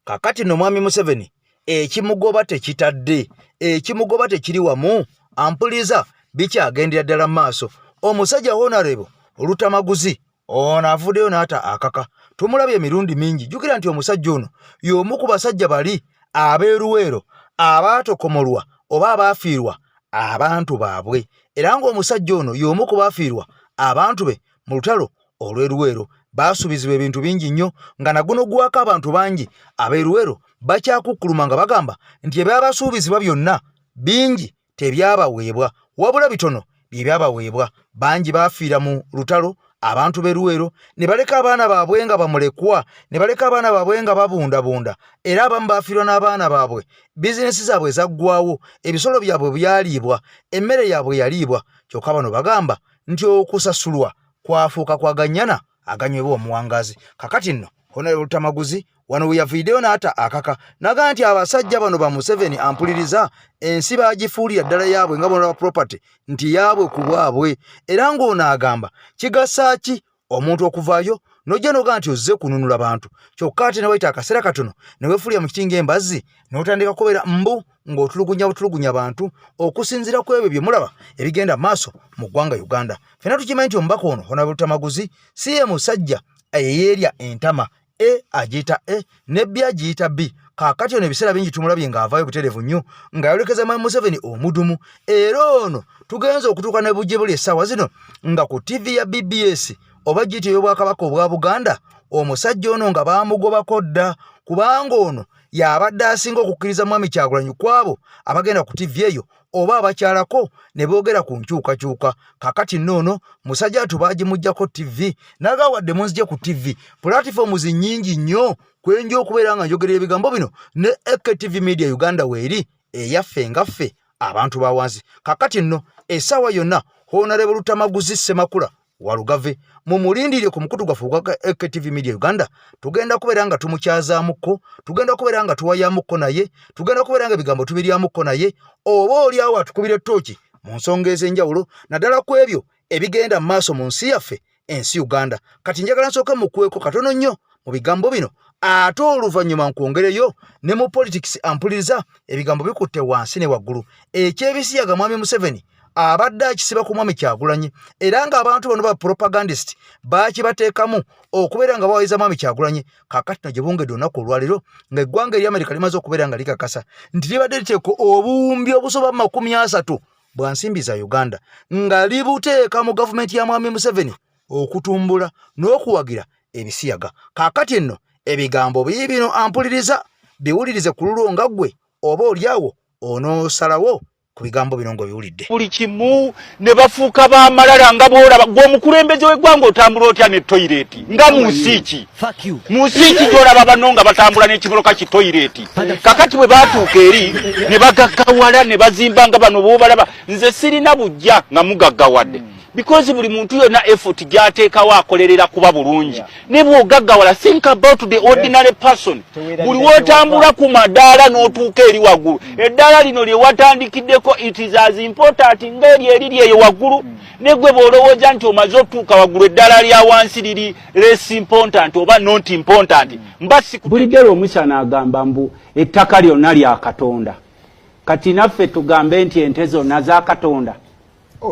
[SPEAKER 1] Kakati no Mwami Museveni ekimugoba tekitadde, ekimugoba tekiri wamu, ampuliza bikyagendera ddala mu maaso. Omusajja Honorable Lutamaguzi ono avuddeyo n'ata akaka, tumulabye emirundi mingi. Jjukira nti omusajja ono y'omu ku basajja bali ab'eruweero abaatokomolwa oba abaafiirwa abantu baabwe, era ng'omusajja ono y'omu ku baafiirwa abantu be mu lutalo olw'e Luweero. Baasuubizibwa ebintu bingi nnyo nga naguno gwako abantu bangi ab'e Luweero bakyakukkuluma nga bagamba nti ebyabasuubizibwa byonna bingi tebyabaweebwa, wabula bitono bye byabaweebwa. Bangi baafiira mu lutalo abantu b'e Luweero ne baleka abaana baabwe nga bamulekwa, ne baleka abaana baabwe nga babundabunda, era abamu baafiirwa n'abaana baabwe, bizinesi zaabwe zaggwawo, ebisolo byabwe byaliibwa, emmere yaabwe yaliibwa. Kyokka bano bagamba nti okusasulwa kwafuuka kwa gannyana aganywebwa omuwangazi. Kakati nno Honorable Lutamaguzi wano we yaviideyo n'ata akaka naga nti abasajja bano ba Museveni ampuliriza ensi baagifuulira ddala yaabwe nga bonalaba property nti yaabwe ku bwabwe, era ng'ono agamba kigasa ki omuntu okuvaayo n'ojja n'ogaa nti ozze kununula bantu, kyokka ate ne wayita akaseera katono ne weefuulira mu kiti ng'embazzi n'otandika kubeera mbu ng'otulugunya butulugunya bantu okusinziira ku ebyo bye mulaba ebigenda maaso mu ggwanga Uganda. Ffenna tukimanyi nti omubaka ono Honorable Lutamaguzi si ye musajja eyeerya entama. A agiyita A ne B agiyita B. Kaakati ono ebiseera bingi tumulabye ng'avaayo butereevu nnyo ng'ayolekeza Mwami Museveni omudumu, era ono tugenze okutuuka ne bujje buli essaawa zino nga ku ttivi ya BBS oba giyite ey'Obwakabaka obwa Buganda, omusajja ono nga baamugobako dda kubanga ono y'abadde asinga okukkiriza Mwami Kyagulanyi ku abo abagenda ku ttivi eyo oba abakyalako ne boogera ku nkyukakyuka. Kakati nno ono musajja atu baagimuggyako ttivi naga wadde munzigye ku ttivi pulatifoomu nnyingi nnyo kwenja okubeera nga njogerera ebigambo bino ne AKTV Media Uganda weeri eyaffe nga ffe abantu ba wansi. Kakati nno essaawa yonna Honorable Lutamaguzi Ssemakula Walugave mumulindire ku mukutu gwaffe ogwa AKTV Media Uganda, tugenda kubeera nga tumukyazaamuko, tugenda kubeera nga tuwayamukko naye, tugenda kubeera nga ebigambo tubiryamukko naye, oba oli awo atukubira ettooki mu nsonga ez'enjawulo naddala ku ebyo ebigenda mu maaso mu nsi yaffe ensi Uganda. Kati njagala nsooke mukweko katono nnyo mu bigambo bino, ate oluvannyuma nkwongereyo ne mu politics ampuliriza ebigambo bikutte wansi ne waggulu. Eky'ebisiyaga Mwami Museveni abadde akisiba ku Mwami Kyagulanyi, era ng'abantu bano ba propagandist baakibateekamu okubeera nga bawayiza Mwami Kyagulanyi. Kaakati no gye bungedde olunaku olwaleero ng'eggwanga erya Amerika limaze okubeera nga likakasa nti libadde liteeka obuwumbi obusoba mu 30 bwa nsimbi za Uganda nga libuteeka mu gavumenti ya Mwami Museveni okutumbula n'okuwagira ebisiyaga. Kaakati nno ebigambo biibino ampuliriza biwulirize ku lulwo nga ggwe oba olyawo onoosalawo ku bigambo bino ng'obiwulidde.
[SPEAKER 13] Buli kimu ne bafuuka b'amalala nga bw'olaba gwe omukulembeze w'eggwanga otambula otya ne toyireti nga mu nsi ki? Mu nsi ki gy'olaba banno nga batambula n'ekimoloka ki toyireti? Kakati bwe baatuuka eri ne bagaggawala ne bazimba nga bano b'obalaba. Nze sirina bujja nga mugaggawadde because buli muntu yonna effort gy'ateekawo akolerera kuba bulungi. Ne bw'ogaggawala, think about the ordinary person. Buli w'otambula ku madaala n'otuuka eri waggulu, eddaala lino lye watandikiddeko it is as important ng'eryo eriri eyo waggulu. Ne gwe bw'olowooza nti omaze otuuka waggulu, eddaala lya wansi liri less important oba not important. Mba si
[SPEAKER 14] Bulijjo Omusana agamba mbu ettaka lyonna lya Katonda. Kati naffe tugambe nti ente zonna za Katonda,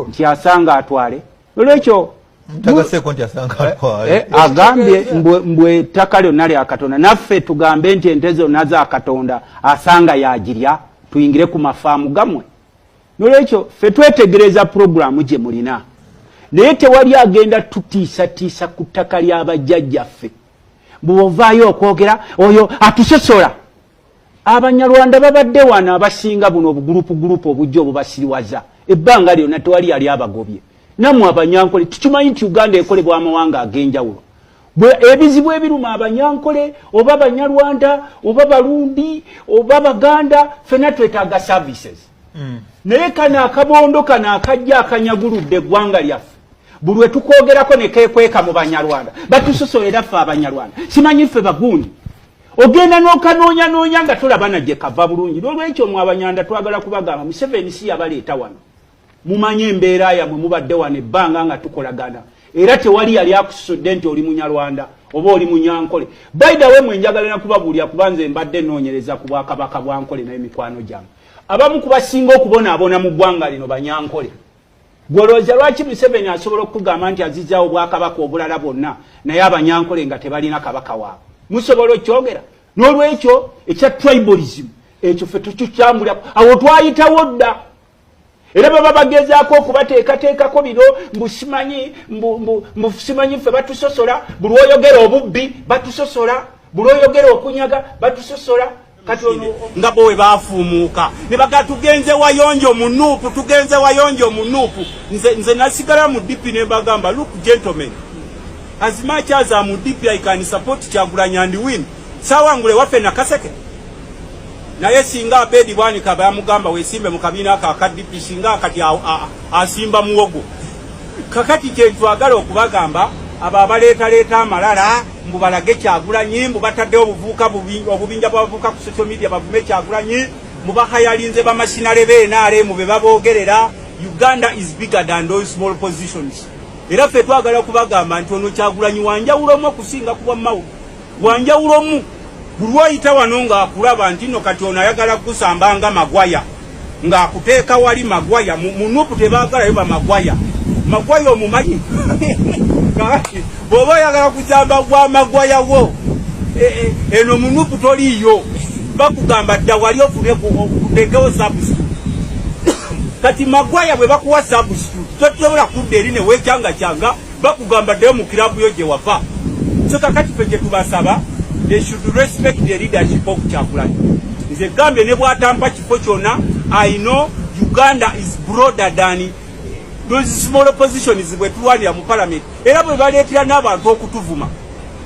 [SPEAKER 14] nti asanga atwale? Olwekyo
[SPEAKER 15] Tagaseeko nti asanga atwale.
[SPEAKER 14] Agambye mbwe ettaka lyonna lya Katonda, naffe tugambe nti ente zonna za Katonda, asanga yagirya, tuyingire ku mafaamu gammwe? Nolwekyo ffe twetegereza puroguramu gye mulina, naye tewali agenda tutiisatiisa ku ttaka ly'abajjajjaffe. Bw'ovaayo okwogera oyo atusosola. Abanyarwanda babadde wano abasinga, buno obugulupu gulupu obujja obubasiriwaza ebbanga lyonna, tewali yali abagobye. Nammwe Abanyankole, tukimanyi nti Uganda ekolebwa amawanga ag'enjawulo. Ebizibu ebiruma Abanyankole oba Abanyarwanda oba Barundi oba Baganda, fena twetaaga services. Naye kano akabondo kano akajja akanyaguludde eggwanga lyaffe, buli lwe tukwogerako ne keekweka mu Banyarwanda, batusosolera ffe Abanyarwanda, simanyi ffe bagundi. Ogenda n'okanoonyanoonya nga tolaba na gye kava bulungi. N'olwekyo mwe Abanyanda twagala kubagamba, Museveni si yabaleeta wano. Mumanye embeera yammwe, mubadde wano ebbanga nga tukolagana, era tewali yali akusosodde nti oli Munyarwanda oba oli Munyankole. By the way, mwe njagala nakubabuulira, kuba nze mbadde nnoonyereza ku bwakabaka bwa Nkole, naye mikwano gyange abamu kubasinga okubonaabona mu ggwanga lino Banyankole. Gwolowooza lwaki Museveni asobola okukugamba nti azizaawo obwakabaka obulala bwonna, naye Abanyankole nga tebalina kabaka waabwe? Musobola okyogera? N'olwekyo ekya tribalism ekyo ffe tukikyambulako, awo twayitawo dda. Era baba bagezaako okubateekateekako bino mbu simanyi, mbu simanyi ffe batusosola. Buli lwoyogera obubbi batusosola, buli lwoyogera okunyaga batusosola. Kati ono
[SPEAKER 13] nga bo we bafuumuuka ne baga tugenze wayonjo mu NUP, tugenze wayonjo mu NUP. Nze nasigala mu DP ne bagamba, look gentlemen, as much as I'm DP, I can support Kyagulanyi and win. Sawangule waffe Nakaseke, naye singa Abedi Bwanika bamugamba wesimbe mu kabiina ako aka DP, singa kati asimba muwogo. Kakati kyentwagala okubagamba, abo abaleetaleeta amalala mbu balage Kyagulanyi, mbu bataddewo obuvuuka obubinja bw'abavubuka ku social media bavume Kyagulanyi, mbu bahayalinze bamasinale b'NRM be baboogerera, Uganda is bigger than those small positions. Era ffe twagala kubagamba nti ono Kyagulanyi wanjawulomu okusinga ku bwammawo, wanjawulomu. Buli lwoyita wano ng'akulaba nti nno kati ono ayagala kukusamba nga Magwaya, ng'akuteeka wali Magwaya. Mu NUP tebaagalayo bamagwaya. Magwaya omumanyi? Kakati bw'oba oyagala kusamba gwa Magwaya wo, eh, eh, eno munupu toliiyo bakugamba dda wali ofune kutekewo substitute kati magwaya bwe bakuwa substitute tosobola kudda eri newekyangakyanga bakugamba ddayo mu kirabu yo gye wava. So kakati ffe kye tubasaba, they should respect the leadership of Kyagulanyi. Nze gambye ne bw'atampa kifo kyonna, I know Uganda is broader than those small positions bwe tulwanira mu parliament. Era bwe baleetera n'abantu okutuvuma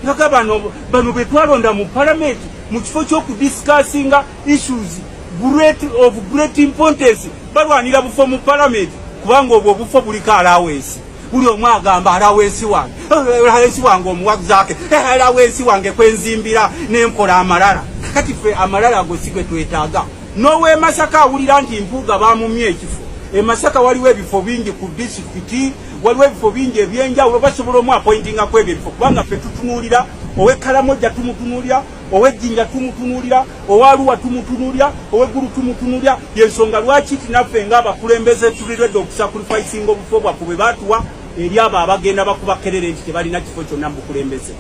[SPEAKER 13] nga bano bwe twalonda mu parliament mu kifo ky'okudiscussinga issues great of great importance, balwanira bufo mu parliament, kubanga obwo obufo buliko allowance. Buli omu agamba allowance wange, allowance wange, omuwazaake allowance wange kwenzimbira nenkola amalala. Kati ffe amalala ago si gwe twetaaga. N'ow'e Masaka awulira nti Mpuuga bamumye ekifo e Masaka, waliwo ebifo bingi ku disitulikiti, waliwo ebifo bingi ebyenjawulo, basobola omu appointingako ebyo ebifo, kubanga ffe tutunuulira ow'e Karamoja tumutunuulira, ow'ejjinja tumutunuulira, ow'Aluwa tumutunuulira, ow'eggulu tumutunuulira. Yensonga lwaki tinaffe ng'abakulembeze tuli ready okusacrificinga obufo bwaffe bwe baatuwa eri abo abagenda bakuba kerere nti tebalina kifo kyonna mu bukulembeze.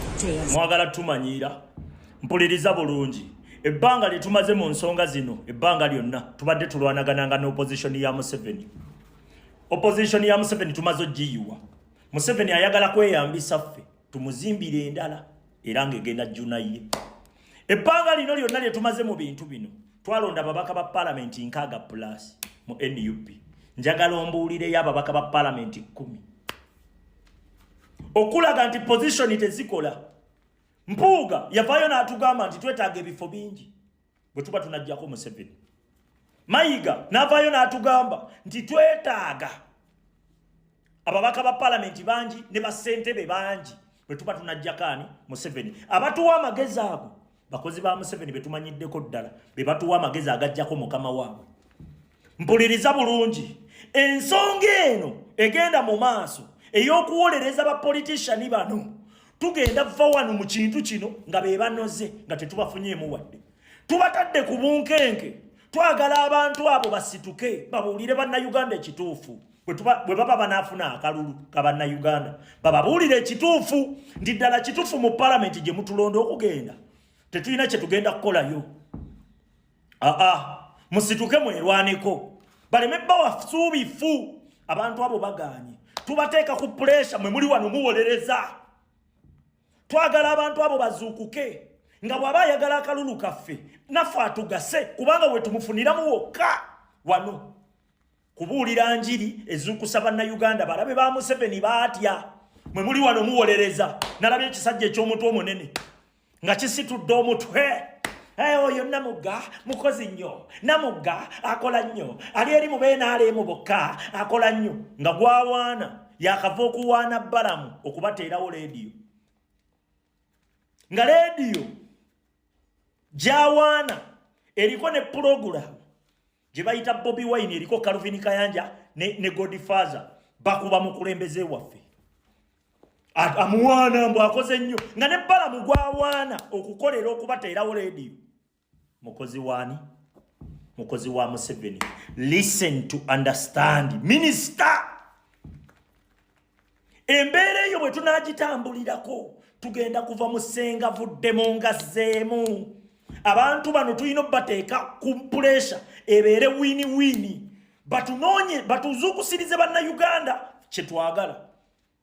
[SPEAKER 16] Mwagala tumanyiira. Mpuliriza bulungi. Ebbanga lye tumaze mu nsonga zino, ebbanga lyonna tubadde tulwanagananga n'opposition ya Museveni. Opposition ya Museveni tumaze ogiyiwa. Museveni ayagala kweyambisa ffe tumuzimbire endala era ng'egenda jjuna ye. Ebbanga lino lyonna lye tumaze mu bintu bino, twalonda ababaka ba paalamenti 60 plus mu NUP. Njagala ombuulireyo ababaka ba paalamenti 10 okulaga nti position tezikola. Mpuuga yavaayo n'atugamba nti twetaaga ebifo bingi bwe tuba tunajjako Museveni. Mayiga n'avaayo n'atugamba nti twetaaga ababaka ba paalamenti bangi ne bassentebe bangi bwe tuba tunajjako ani? Museveni. Abatuwa amagezi ago bakozi ba Museveni betumanyiddeko ddala, be batuwa amagezi agajjako mukama waabwe. Mpuliriza bulungi. Ensonga eno egenda mu maaso ey'okuwolereza bapolitician bano, tugenda va wano mu kintu kino nga be banoze nga tetubafunyeemu wadde. Tubatadde ku bunkenke. Twagala abantu abo basituke babuulire Bannayuganda ekituufu. Bwe baba banaafuna akalulu ka Bannayuganda, bababuulire ekituufu nti ddala kituufu mu palamenti gye mutulonda okugenda tetulina kye tugenda kukolayo. Aa, musituke mwerwaneko, baleme bawa suubifu. Abantu abo bagaanye, tubateeka ku pressure. Mwe muli wano muwolereza. Twagala abantu abo bazuukuke nga bw'aba ayagala akalulu kaffe naffe atugase, kubanga bwe tumufuniramu wokka wano kubuulira njiri ezuukusa Bannayuganda balabe ba Museveni baatya. Mwe muli wano muwolereza. Nalabye ekisajja eky'omutwe omunene nga kisitudde omutwe. Oyo Namugga mukozi nnyo, Namugga akola nnyo, ali eri mu beenaaleemu bokka akola nnyo, nga gwawaana yakava okuwaana Balamu okubateerawo leediyo, nga leediyo gyawaana eriko ne pulogulamu gye bayita Bobi Wine, eriko Calvin Kayanja ne Godfather bakuba mukulembeze waffe. Amuwaana mbu akoze nnyo, nga ne Balamu gwawaana okukolera okubateerawo leediyo mukozi waani? Mukozi wa Museveni. Listen to understand, minisita. Embeera eyo bwe tunagitambulirako, tugenda kuva mu sengavuddemu nga zzeemu. Abantu bano tulina obateeka ku pressure ebeere win win, batunoonye, batuzuukusirize Bannayuganda kyetwagala.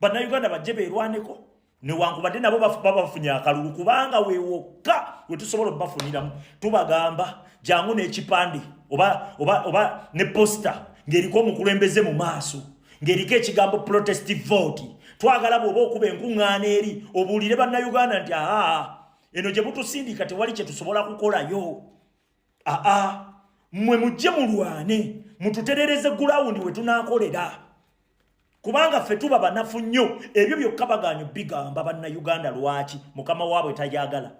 [SPEAKER 16] Bannayuganda bajje beerwaneko newankubadde nabo baba bafunye akalulu, kubanga wewokka wetusobola obafuniramu. Tubagamba jangu n'ekipande oba ne poster ng'eriko omukulembeze mu maaso, ng'eriko ekigambo protest vote. Twagala bw'oba okuba enkuŋŋaana eri obuulire Bannayuganda nti aa, eno gye butusindika tewali kye tusobola kukolayo. Aa, mmwe mujje mulwane mututerereze ground we tunaakolera, kubanga ffe tuba banafu nnyo. Ebyo byokka baganya bigamba Bannayuganda. Lwaki mukama waabwe tayagala?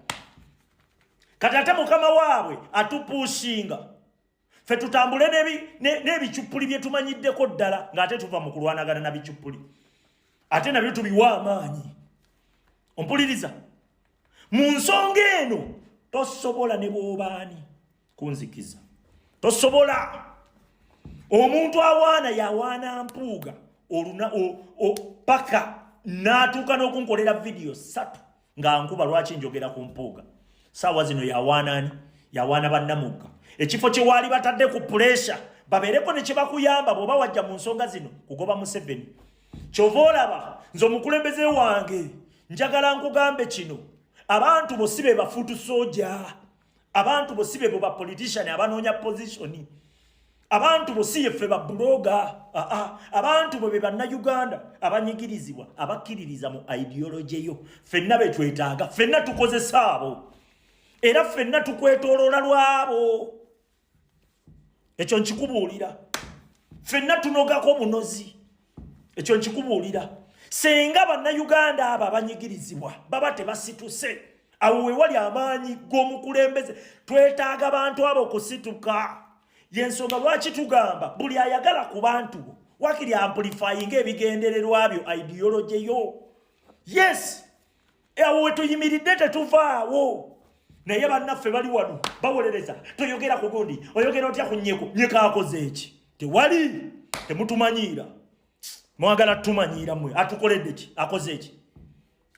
[SPEAKER 16] Kati ate mukama waabwe atupushinga ffe tutambule n'ebicupuli bye tumanyiddeko ddala, ng'ate tuva mu kulwanagana na bicupuli, ate nabyo tubiwa amaanyi. Ompuliriza? Mu nsonga eno tosobola ne bw'obaani kunzikiza, tosobola. Omuntu awaana yawaana Mpuuga oluna paka n'atuuka n'okunkolera vidiyo 3 nga nkuba. Lwaki njogera ku Mpuuga? Saawa zino yawaana ani? Yawaana bannamugga. Ekifo kye waali batadde ku puresha babeereko ne kyebakuyamba bw'oba wajja mu nsonga zino kugoba Museveni. Kyova olaba nze omukulembeze wange njagala nkugambe kino, abantu bo si be bafuutu soja, abantu bo si be bo bapolitician abanoonya position, abantu bo si yeffe babuloga, abantu bo be bannayuganda abanyigirizibwa abakkiririza mu ideology yo. Ffenna be twetaaga, ffenna tukozesa abo, era ffenna tukwetooloola lwabo. Ekyo nkikubuulira, ffenna tunogako bunozi. Ekyo nkikubuulira, senga bannayuganda abo abanyigirizibwa baba tebasituse, awo we wali amaanyi g'omukulembeze. Twetaaga bantu abo okusituka. Yensonga lwaki tugamba buli ayagala ku bantu bo wakiri amplifyinga ebigendererwa byo, ideology yo. Yes, awo wetuyimiridde, tetuvaawo. Naye bannaffe bali wano bawolereza, toyogera ku gundi, oyogera otya ku Nyeko? Nyeko akoze eki? Tewali, temutumanyiira. Mwagala tumanyiira mmwe. Atukoledde ki? Akoze eki?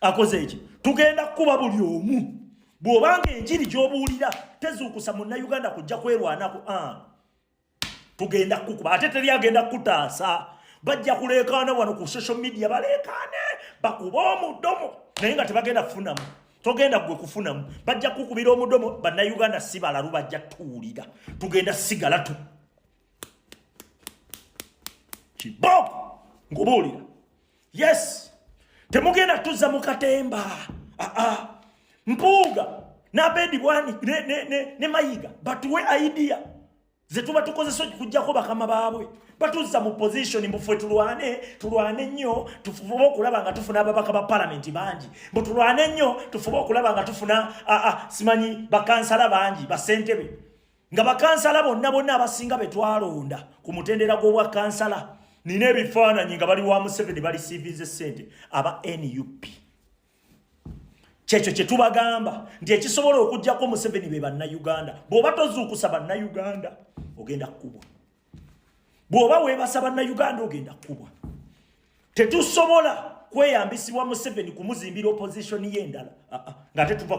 [SPEAKER 16] Akoze eki? Tugenda kukuba buli omu. Bw'obanga enjiri gy'obuulira tezuukusa munnayuganda kujja kwerwanako, ah, tugenda kukuba, ate teri agenda kutaasa. Bajja kuleekaana wano ku social media, baleekaane, bakube omudomo, naye nga tebagenda kufunamu. Togenda gwe kufunamu, bajja kukubira omudomo. Bannayuganda si balalu, bajja tuwulira. Tugenda sigala tu kibooko nkubuulira. Yes, temugenda tuzza mu katemba. Aa, Mpuuga n'Abedi Bwani ne Mayiga batuwe idea zetuba tukozesa okujjako bakama baabwe batuzza mu position. Mbufe tulwane, tulwane nnyo, tufube okulaba nga tufuna ababaka ba palamenti bangi. Mbu tulwane nnyo, tufube okulaba nga tufuna aa simanyi bakansala bangi, basentebe. Nga bakansala bonna bonna abasinga betwalonda ku mutendera gw'obwakansala, nina ebifaananyi nga bali wa Museveni, balisiivinze ssente aba NUP. Kyekyo kye tubagamba nti ekisobola okugjako Museveni be bannayuganda. Bw'oba tozuukusa bannayuganda, ogenda kukubwa. Bw'oba weebasa bannayuganda, ogenda kukubwa. Tetusobola kweyambisibwa Museveni kumuzimbira opposition ye endala ng'ate tuva.